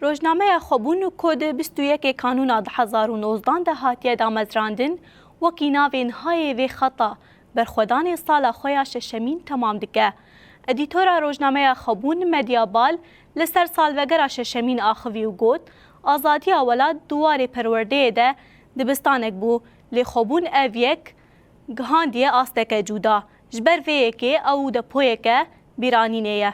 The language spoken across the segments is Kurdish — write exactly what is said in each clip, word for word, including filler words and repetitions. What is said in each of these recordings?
Rojnameya Xwebûn ku di bîst û yekê Kanûna du hezar û nozdan de hatiye damezrandin, wekî navê niha yê vê xeta berxwedanê sala xwe ya şeşemîn temam dike. Edîtora rojnameya Xwebûn Medya Bal li ser salvegera şeşemîn axivî û got, Azadiya welat di warê perwerdeyê de dibistanek bû, lê Xwebûn ev yek gihandiye asteke cuda. Ji ber vê yekê ew depoyeke bîranînê ye.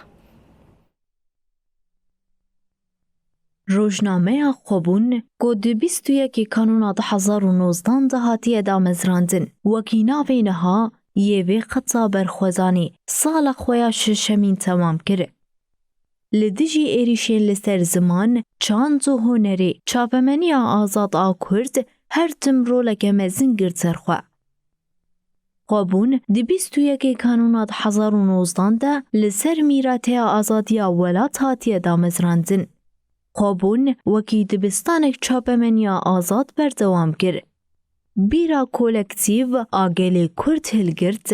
Rojnameya Xwebûn, ku di bîst û yekê Kanûna du hezar û nozdan de hatiye damezrandin, wekî navê niha yê vê xeta berxwezanê sala xwe ya şeşemîn temam kir. Li dijî êrîşên li ser ziman, çand û hunerê, çapemeniya azad a Kurd her tim roleke mezin girt ser xwe. Xwebûn di bîst û yekê Kanûna du hezar û nozdan de li ser mîrateya azadiya welat hatiye damezrandin. Xwebûn wekî dibistanek çapemeniya azad berdewam kir. Bîra kolektîv a gelê Kurd hilgirt.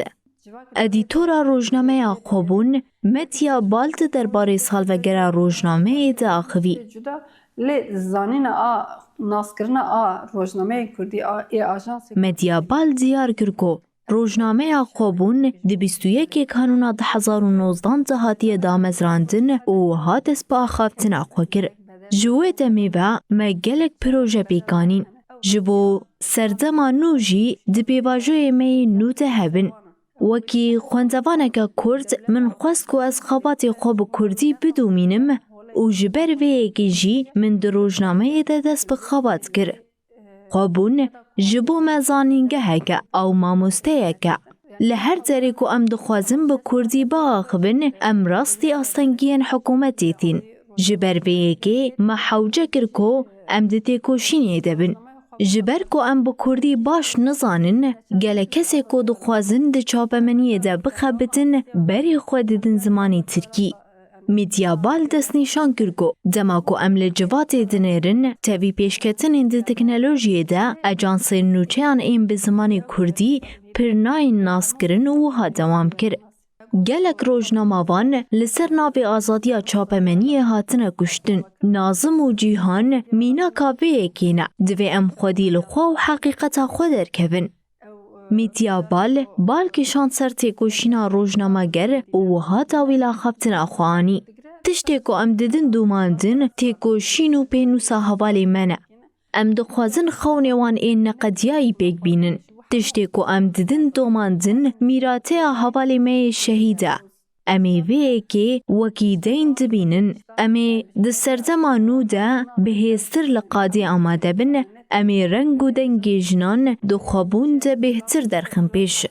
Edîtora rojnameya Xwebûn, Medya Bal di derbarê salvegera rojnameyê de axivî. Cuda lê zanîna a naskirina a rojnameyên kurdî a ê ajansê Medya Bal diyar kir ku rojnameya Xwebûn di bîst û yekê Kanûna du hezar û nozdan de hatiye damezrandin û wiha dest bi axaftina xwe kir. Ji wê demê ve me gelek proje pêk anîn. Ji bo serdema nû jî di pêvajoyê me yê nû de hebin. Wekî xwendevaneke Kurd, min xwest ku ez xebatê xwe bi Kurdî bidomînim û ji ber vê yekê jî min di rojnameyê de dest bi xebat kir. Xwebûn ji bo me zanîngeheke ew mamosteyeke. Li her derê ku em dixwazin bi Kurdî biaxivin, em rastî astengiyên hikûmetê tîn. Ji ber vê yekê me hewce kir ku em di têkoşînê de bin. Ji ber ku em bi Kurdî baş nizanin, gelek kesê ku dixwazin di çapemeniyê de bixebitin, berê xwe didin zimanê Tirkî. Medya Bal destnîşan kir ku dema ku em li civatê dinêrin, tevî pêşketinên di teknolojiyê de, ejansên nûçeyan ên bi zimanê Kurdî pir nayên naskirin û wiha dewam kir. Gelek rojnamevan li ser navê azadiya çapemeniyê hatine kuştin. Nazim û Cîhan mînaka vê yekê ne. Divê em xwedî li xwe û heqîqeta xwe derkevin. Medya Bal bal kişand ser têkoşîna rojnameger û wiha dawî li axaftina xwe anî. Tiştê ku em didin domandin, têkoşîn û pênûsa hevalê me ne. Em dixwazin xewnê wan ên neqediyayî pêk bînin. Tiştê ku em didin domandin, mîrateya hevalê me yê şehîd e. Em ê vê yekê wekî deyn dibînin. Em ê di serdema nû de bihêztir li qadê amade bin. Em ê reng û dengê jinan di xwebûn de bêhtir derxin pêş.